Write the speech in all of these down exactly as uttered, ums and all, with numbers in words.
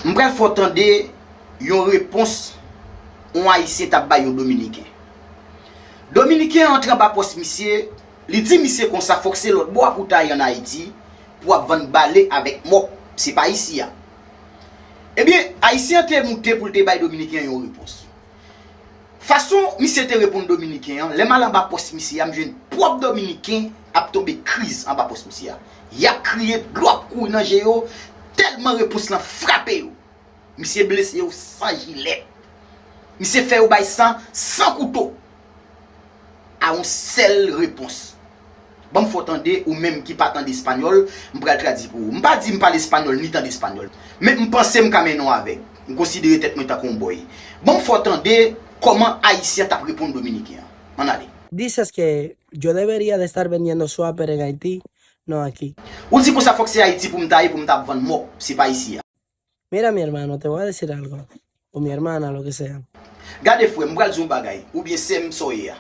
M pral fè w tande yon repons yon Ayisyen t ap bay yon Dominiken. Dominiken an antre anba pòs misye, li di misye konsa fòk se lòt bò a pou w ta ye ann Ayiti pou w ap vann bale avèk mòp, se pa isi a. Ebyen, Ayisyen an te moute pou l te bay Dominiken an yon repons. Fason misye te reponn Dominiken an, lè m al anba pòs misye a, m jwenn pwòp Dominiken ap tonbe kriz anba pòs misye a. Y ap kriye, dlo ap kouri nan je yo, tèlman repons lan frape yo. Misye blese yo san jilèt. Misye fè yo bay san, san kouto. A yon sèl repons. Ban m fè w tande, ou menm ki pa tande espanyòl, m pral tradui pou ou. M pa di m pale espanyòl ni tande espanyòl, men m panse m ka mennen w avèg. M konsidere tèt mwen tankou yon bòy. Ban m fè w tande kòman Ayisyen t ap reponn Dominiken an. Ann ale. Dices que yo debería de estar vendiendo suaper en Haití, no aquí. Ou di konsa fòk se Ayiti pou m ta ye pou m ta ap vann mòp, se pa isi a. Mira, mi hermano, te voy a decir algo, o mi hermana, lo que sea. Gade frè m, m pral di w yon bagay, oubyen sè m, sa w ye a.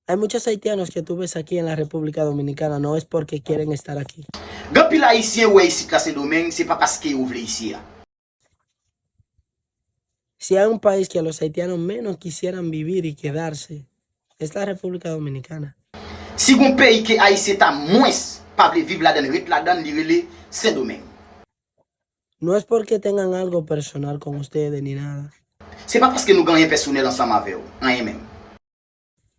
Hay muchos haitianos que tú ves aquí en la República Dominicana, no es porque quieren estar aquí. Gen anpil Ayisyen ou wè isit la Sendomeng, se pa paske yo vle isi a. Si hay un país que los haitianos menos quisieran vivir y quedarse, es la República Dominicana. Si gon peyi ke Ayisyen ta mwens pa vle viv ladann, ret ladann, li rele Sendomeng. No es porque tengan algo personal con ustedes ni nada. Se pa paske nou gen anyen pèsonèl ansanm avè w, anyen menm.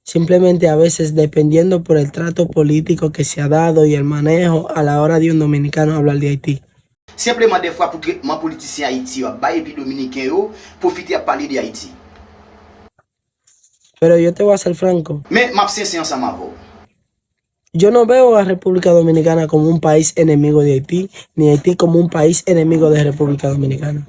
Simplemente a veces dependiendo por el trato político que se ha dado y el manejo a la hora de un dominicano hablar de Haití. Senpleman dèfwa pou tretman politisyen Ayiti yo ap bay epi Dominiken yo pwofite ap pale de Ayiti. Pero yo te voy a ser franco. Men m ap sensè ansanm avè w. Yo no veo a República Dominicana como un país enemigo de Haití, ni Haití como un país enemigo de República Dominicana.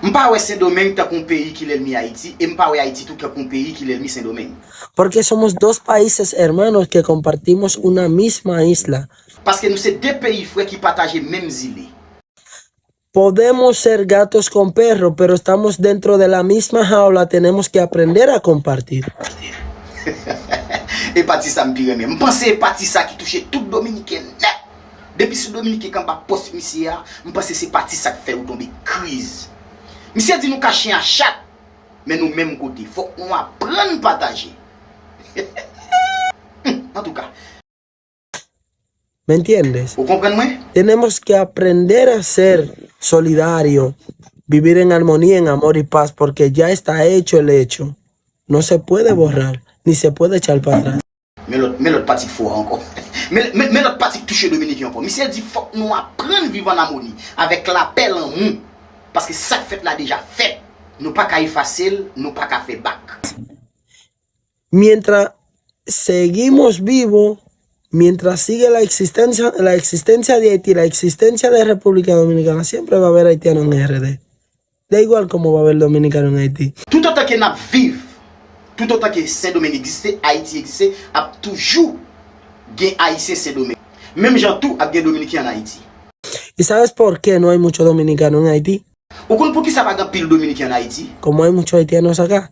M pa wè Sendomeng tankou yon peyi ki lènmi Ayiti, e m pa wè Ayiti tou tankou yon peyi ki lènmi Sendomeng. Porque somos dos países hermanos que compartimos una misma isla. Paske nou se de peyi frè ki pataje menm zile. Podemos ser gatos con perro, pero estamos dentro de la misma jaula, tenemos que aprender a compartir. E pati sa m pi renmen. M panse e pati sa ki touche tout Dominiken nèt. Depi sou Dominiken k anba pòs misye a, m panse se pati sa k fè yo tonbe kriz. Misye di nou ka chen a chat, men nou menm kote. Fòk nou aprann pataje. Hmm, antouka. ¿Me entiendes? Ou konprann mwen? Tenemos que aprender a ser solidario, vivir en armonía, en amor y paz, porque ya está hecho el hecho. No se puede borrar, ni se puede echar para atrás. Men lòt, men lòt pati k fò a ankò. Men, men, men lòt pati k touche Dominiken ankò. Misye di fòk nou aprann viv ann amoni, avèk lapè, lanmou. Paske sa k fèt la deja fèt. Nou pa ka efase l, nou pa ka fè bak. Mientras seguimos vivos, mientras sigue la existencia, la existencia de Haití, la existencia de República Dominicana, siempre va a haber haitiano en R D. Da igual cómo va a haber dominicano en Haití. Toutotan ke n ap viv, toutotan ke Sendomeng egziste, Ayiti egziste, ap toujou gen Ayisyen Sendomeng. Menm jan tou ap gen Dominiken ann Ayiti. ¿Y sabes por qué no hay mucho dominicano en Haití? Ou konn poukisa pa gen anpil Dominiken ann Ayiti? Como hay muchos haitianos acá.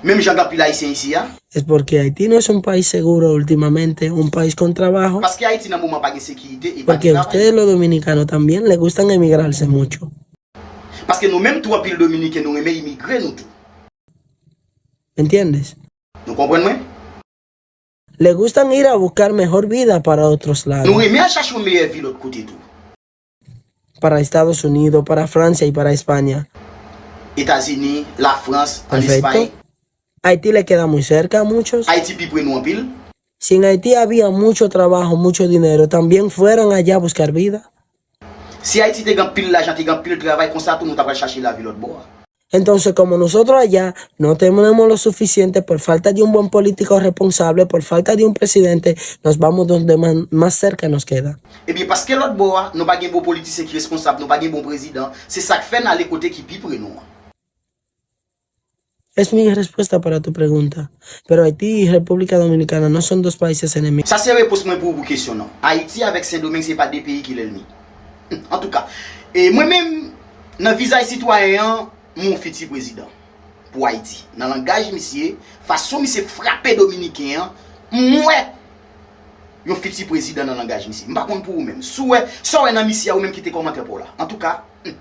Menm jan gen anpil Ayisyen isi a. Es porque Haití no es un país seguro últimamente, un país con trabajo. Paske Ayiti nan moman pa gen sekirite e pa gen travay. Porque ustedes los dominicanos también les gustan emigrarse mucho. Paske nou menm tou anpil Dominiken nou renmen imigre nou tou. ¿Me entiendes? Nou konprann mwen? Le gustan ir a buscar mejor vida para otros lados. Nou renmen al chache yon meyè vi lòt kote tou. Para Estados Unidos, para Francia y para España. Etazini, Lafrans, ann Espay. Perfecto. Haití le queda muy cerca a muchos. Ayiti pi pre nou anpil. Si en Haití había mucho trabajo, mucho dinero, también fueran allá a buscar vida. Si Ayiti te gen anpil lajan, te gen anpil travay, konsa tou nou ta pral chache lavi lòt bò a. Entonces, como nosotros allá no tenemos lo suficiente por falta de un buen político responsable, por falta de un presidente, nos vamos donde más, más cerca nos queda. Ebyen, paske lòt bò a, nou pa gen bon politisyen ki responsab, nou pa gen bon prezidan, se sa k fè n ale kote ki pi pre nou an. Es mi respuesta para tu pregunta. Pero Haití y República Dominicana no son dos países enemigos. Sa se repons mwen pou ou pou kesyon nan. Ayiti avèk Sendomeng se pa de peyi ki lènmi. Antouka, e mwen menm, nan vizaj sitwayen an, m yon fiti prezidan pou Ayiti. Nan langaj misye, fason misye frape Dominiken an, m wè yon fiti prezidan nan langaj misye. M pa konn pou ou menm. Si w wè, sa w wè nan misye a, ou menm kite kòmantè pa w la. Antouka, hmm.